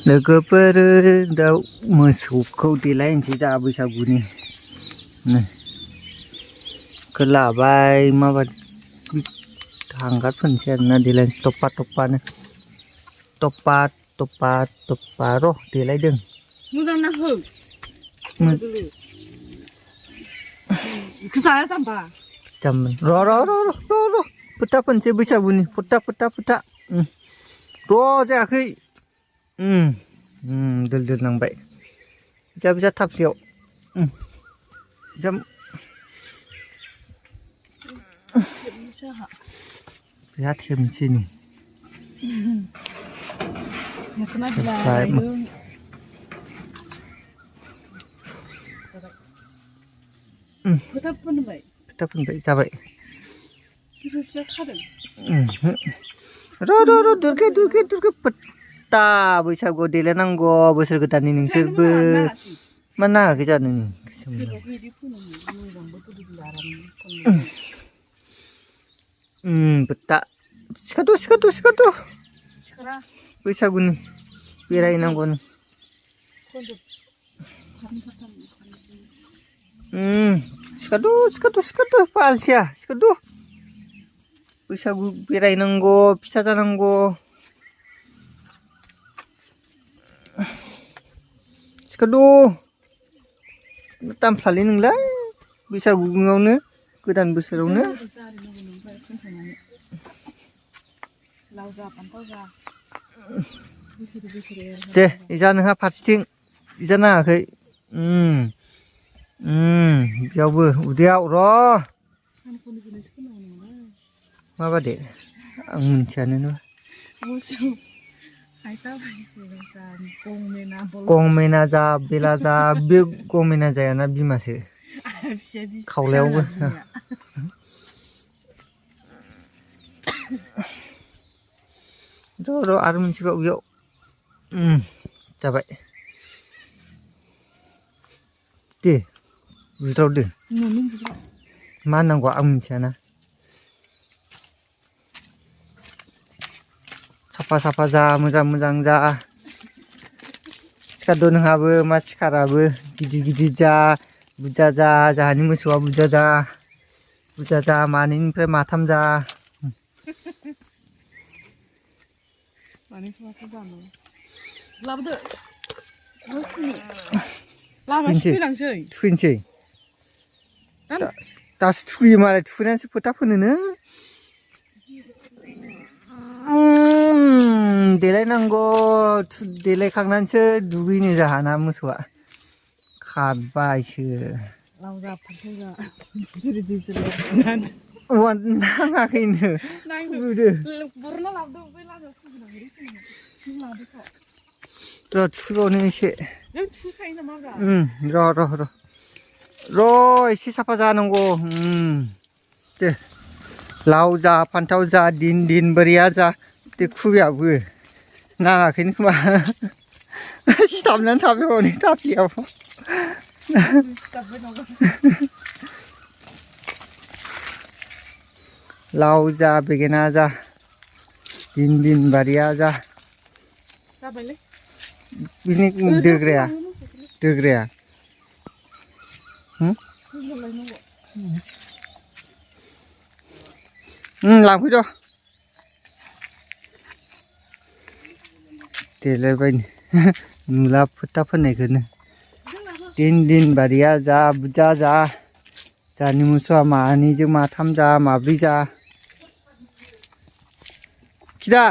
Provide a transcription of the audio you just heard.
लोगोफोर दा मोसौखौ देलायनोसै जोंहा बैसागुनि लाबाय माबादि हांगार फोनसै आरोना देलायनोसै टप्पा टप्पानो टप्पा टप्पा टप्पा र' देलायदों मोजां नाहो बेखौ जाया जाम्बा जाम्बा र' फोथा फोनसै बैसागुनि फोथा र' जायाखै दोल दोल नांबाय जा थाफ्लियाव बिराद थेमसै नो फोथा फोनबाय जाबाय र' दुर्गे फोथा बैसागुआव देलायनांगौ बोसोर गोदाननि नोंसोरबो मा नाङाखै जानो फोथा सिखारथ' बैसागुनि बेरायनांगौ सिखारथ' पालसिया सिखारथ' बैसागु बेरायनांगौ फिथा जानांगौ सिखारथ' दामफ्लालै नोंलाय बैसागुआवनो गोदान बोसोरावनो दे इजा नोंहा फारसेथिं इजा नाङाखै बेयावबो उदैयाव र' माबादि आं मिथियानो गंमेना जा बेला जा बे गंमेना जायाना बिमासो खावलायावबो र' आरो मोनसेबाव बेयाव जाबाय दे बुज्रावदो मा होननांगौ आं मिथियाना साफा जा मोजां जा सिखारद' नोंहाबो मा सिखाराबो गिदिर जा बुरजा जा जोंहानि मोसौआ बुरजा जा मानैनिफ्राय माथाम जा थुखैनोसै दासो थुखैयो मालाय थुखैनानैसो फोथा फोनोनो देलायनांगौ देलायखांनानैसो दुगैनो जाहाना मोसौआ खारबायसो नाङाखैनो र' थुखैबावनो एसे र' एसे साफा जानांगौ दे लाव जा फान्थाव जा दिन बोरिया जा दे खुगायाबो नाङाखैनो खोमा सिथाबनानै थाबाय हनै थाफ्लियाव लाव जा बेगेना जा दिन बारिया जा बिनि दोग्राया लांफैद' देलायबाय नुला फोथा फोननायखौनो दिन बारिया जा बुरजा जा जानि मोसौआ मानैजों माथाम जा माब्रै जा खिदा